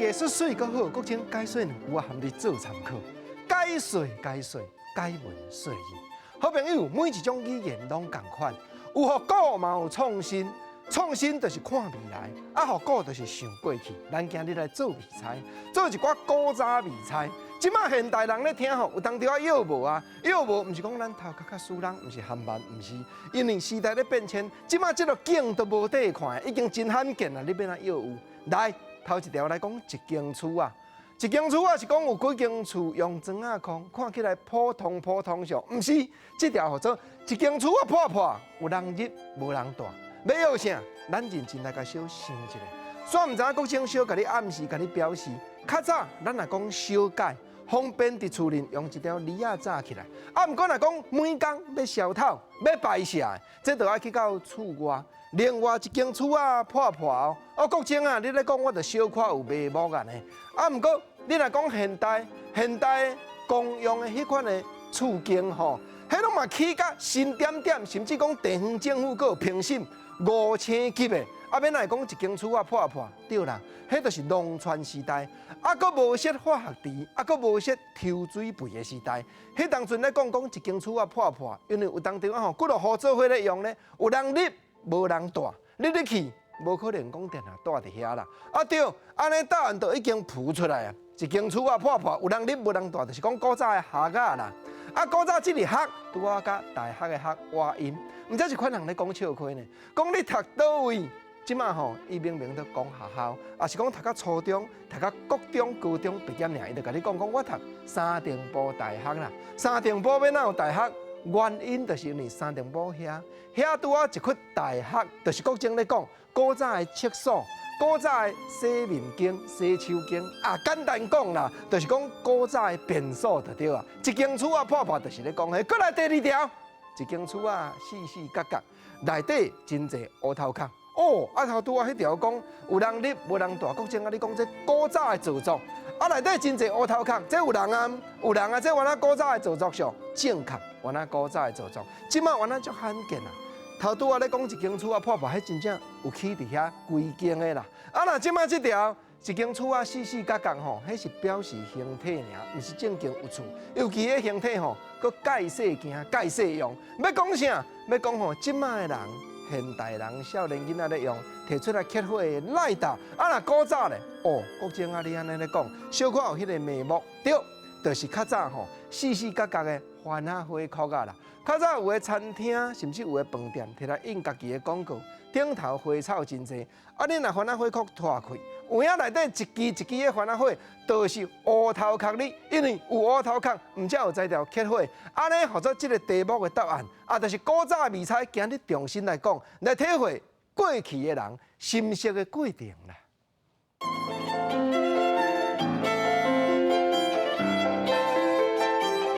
藝術媠閣好，國清解說兩句啊，含你做參考。解說解說，解文說字。好朋友，每一種語言攏仝款，有復古嘛有創新，創新就是看未來，啊復古就是想過去。咱今日來做未猜，做一寡古早未猜。這馬現代人咧聽吼，有當時仔藥無啊？藥無，毋是講咱頭殼較輸人，毋是含慢，毋是，因為時代咧變遷，這馬這个景都無得看，已經真罕見啦。你欲按怎藥有？來，頭一條來講一間厝啊，一間厝啊是講有幾間厝用磚仔空，看起來普通普通上，毋是，這條號做一間厝仔破破，有人入無人蹛。欲藥啥？咱認真來共小想一下。煞毋知影國清小共你暗示，共你表示，較早咱若講小解。方便佇厝內用一條籬仔紮起來。啊，毋過若講每工欲消臭、欲排泄，這就愛去到厝外。另外一間厝仔破破哦。哦，國清啊，你咧講我就小可有眉目啊呢。啊，毋過你若講現代，現代公用的彼款的厝間吼，彼攏嘛起甲新點點，甚至講地方政府閣有評審五星級的。啊，欲按怎會講一間厝仔破破，對啦，彼就是農村時代，啊，閣無設化學池，啊，閣無設抽水埤的時代。彼當陣咧講講一間厝仔破破，因為有當陣仔吼，幾落戶做伙咧用咧，有人入，無人蹛，你入去，無可能講定定蹛佇遐啦。啊對，按呢答案就已經浮出來啊！一間厝仔破破，有人入無人蹛，就是講古早的學仔啦。啊，古早這个學拄好佮大學的學倚音，毋知一款人咧講笑話呢？講你讀佗位？這馬吼，伊明明都講學校，抑是講讀到初中、讀到國中、高中畢業爾，伊就共你講講我讀三重埔大學啦。三重埔欲按怎有大學？原因就是因為三重埔遐，遐拄好一窟大學，就是國清咧講古早的廁所、古早的洗面間、洗手間啊，簡單講啦，就是講古早的便所就對啊。一間厝仔破破，就是咧講彼。閣來第二條，一間厝仔四四角角，內底真濟烏頭殼。哦，啊頭拄仔彼條講有人入無人蹛，國清啊，你講這古早的造作，啊內底真濟烏頭殼，這有人啊，有人啊，這原來古早的造作上正確，原來古早的造作，這馬原來足罕見啊。頭拄仔咧講一間厝仔破破，彼真正有起佇遐規間的啦。啊，若這馬這條一間厝仔四四角角吼，彼是表示形體爾，毋是正經有厝。尤其彼形體吼，閣蓋細間、蓋細用。欲講啥？欲講吼，這馬的人。現代人、少年囡仔咧用，提出來結火的 lighter，啊若古早咧，哦，國清啊，你按呢咧講，小可有彼个眉目，對，就是較早吼，四四角角的番仔火殼仔啦。較早有的餐廳，甚至有的飯店，提來印家己的廣告，頂頭花草真濟。啊，你若番仔火殼拖開，有影內底一支一支的番仔火，就是烏頭殼你，因為有烏頭殼，毋才有才調結火。按呢，予做這个題目的答案，啊，就是古早的迷彩，今日重新來講，來體會過去的人心色的過程啦。